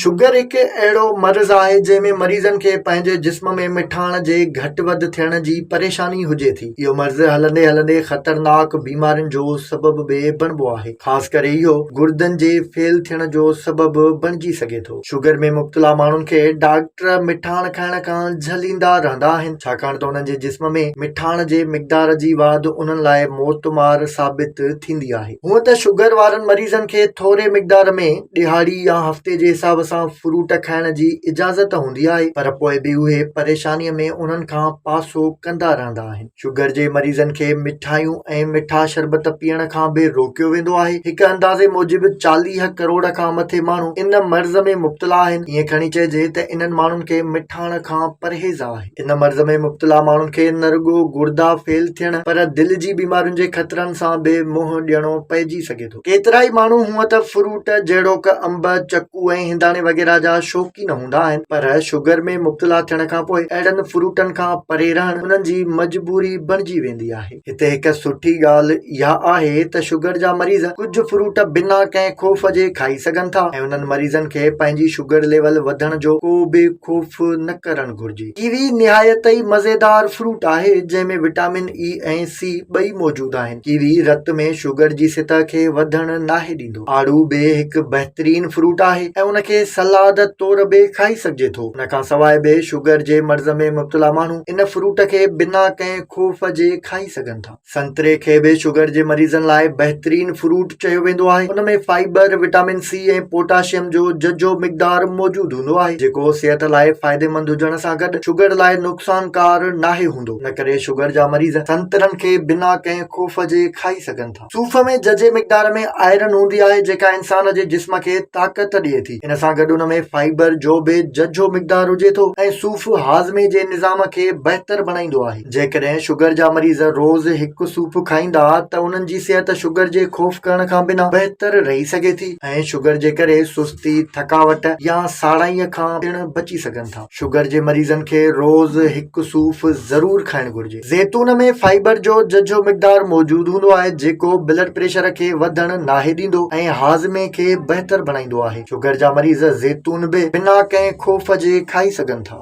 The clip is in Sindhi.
شگر هڪ اهڙو مرض آهي جنهن ۾ مريضن کي پنهنجي جسم ۾ مٺاڻ جي گهٽ وڌ ٿيڻ جي پريشاني هجي ٿي. اهو مرض هلندي هلندي خطرناڪ بيمارين جو سبب به بڻبو آهي. خاص ڪري اهو گردن جي فيل ٿيڻ جو سبب بڻجي سگهي ٿو. شگر ۾ مبتلا ماڻهن کي ڊاڪٽر مٺاڻ کائڻ کان جهليندا رهندا آهن ڇاڪاڻ ته انهن جي جسم ۾ مٺاڻ جي مقدار جي واڌ انهن لاء موتمار ثابت ٿيندي آهي. هونء ته شگر وارن مريضن کي ٿوري مقدار ۾ ڏهاڙي يا هفتي جي حساب سان فروٽ کائڻ جي اجازت هوندي آهي پر پوء به اهي پريشاني ۾ انهن کان پاسو ڪندا رهندا آهن. شگر جي مريضن کي مٺايون ۽ مٺا شربت پيئڻ کان به روڪيو ويندو آهي. هڪ اندازي موجب 40 ڪروڙ کان مٿي ماڻهو ان مرض ۾ مبتلا آهن. ائين کڻي چئجي ته انهن ماڻهن کي مٺاڻ کان پرهيز آهي. ان مرض ۾ مبتلا ماڻهن کي نه رڳو گردا فيل ٿيڻ پر دل جي بيمارين جي خطرن سان به منهن ڏيڻو پئجي سگهي ٿو. ڪيترائي ماڻهو هونء ته فروٽ جهڙوڪ انب، چڪو ۽ هنداڻي وغيره جا شوقين هوندا آهن پر شگر ۾ مبتلا ٿيڻ کانپوء اهڙن فروٽن کان پري رهڻ انهن جي مجبوري بڻجي ويندي آهي. هتي هڪ سٺي ڳالهه اها آهي ته شگر جا مريض ڪجهه فروٽ بنا ڪنهن خوف جي کائي سگهن ٿا ۽ انهن مريضن کي پنهنجي شگر ليول وڌڻ جو ڪو به خوف نه ڪرڻ گهرجي. ڪيوي نهايت ئي مزيدار فروٽ آهي جنهن ۾ وٽامن اي ۽ سي ٻئي موجود آهن. ڪيوي رت ۾ شگر جي سطح کي وڌڻ ناهي ڏيندو. آڙو به هڪ بهترين فروٽ آهي ۽ ان کي سلاد طور به کائي سگهجي ٿو. ان کان سواء به شگر جي مرض ۾ مبتلا ماڻهو ان فروٽ کي بنا ڪنهن خوف جي کائي سگهن ٿا. سنتري کي به شگر جي مريضن لاء بهترين فروٽ چيو ويندو آهي. ان ۾ فائبر، وٽامن سي ۽ پوٽاشيم جو ججهو مقدار موجود هوندو آهي، جيڪو صحت لاء فائديمند هجڻ سان گڏ شگر لاء نقصانڪار ناهي هوندو. ان ڪري شگر جا مريض سنترن کي بنا ڪنهن خوف جي کائي سگهن ٿا. صوف ۾ ججهي مقدار ۾ آئرن هوندي آهي جيڪا انسان جي جسم کي طاقت ڏئي ٿي. ان سان گڏ ان ۾ فائبر جو به ججهو مقدار هجي ٿو ۽ صوف هاضمي جي نظام کي بهتر بڻائيندو آهي. جيڪڏهن شگر جا مريض روز هڪ صوف کائيندا ته انهن جي صحت شگر جي خوف ڪرڻ کان بنا بهتر رهي سگهي ٿي ۽ شگر جي ڪري سستي، ٿڪاوٽ يا ساڙائي کان پڻ بچي سگهن ٿا. شگر جي مريضن کي روز هڪ صوف ضرور کائڻ گهرجي. زيتون ۾ فائبر جو ججهو مقدار موجود هوندو آهي جيڪو بلڊ پريشر کي وڌڻ ناهي ڏيندو ۽ هاضمي کي بهتر بڻائيندو آهي. شگر جا مريض زيتون به بنا ڪنهن خوف جي کائي سگهن ٿا.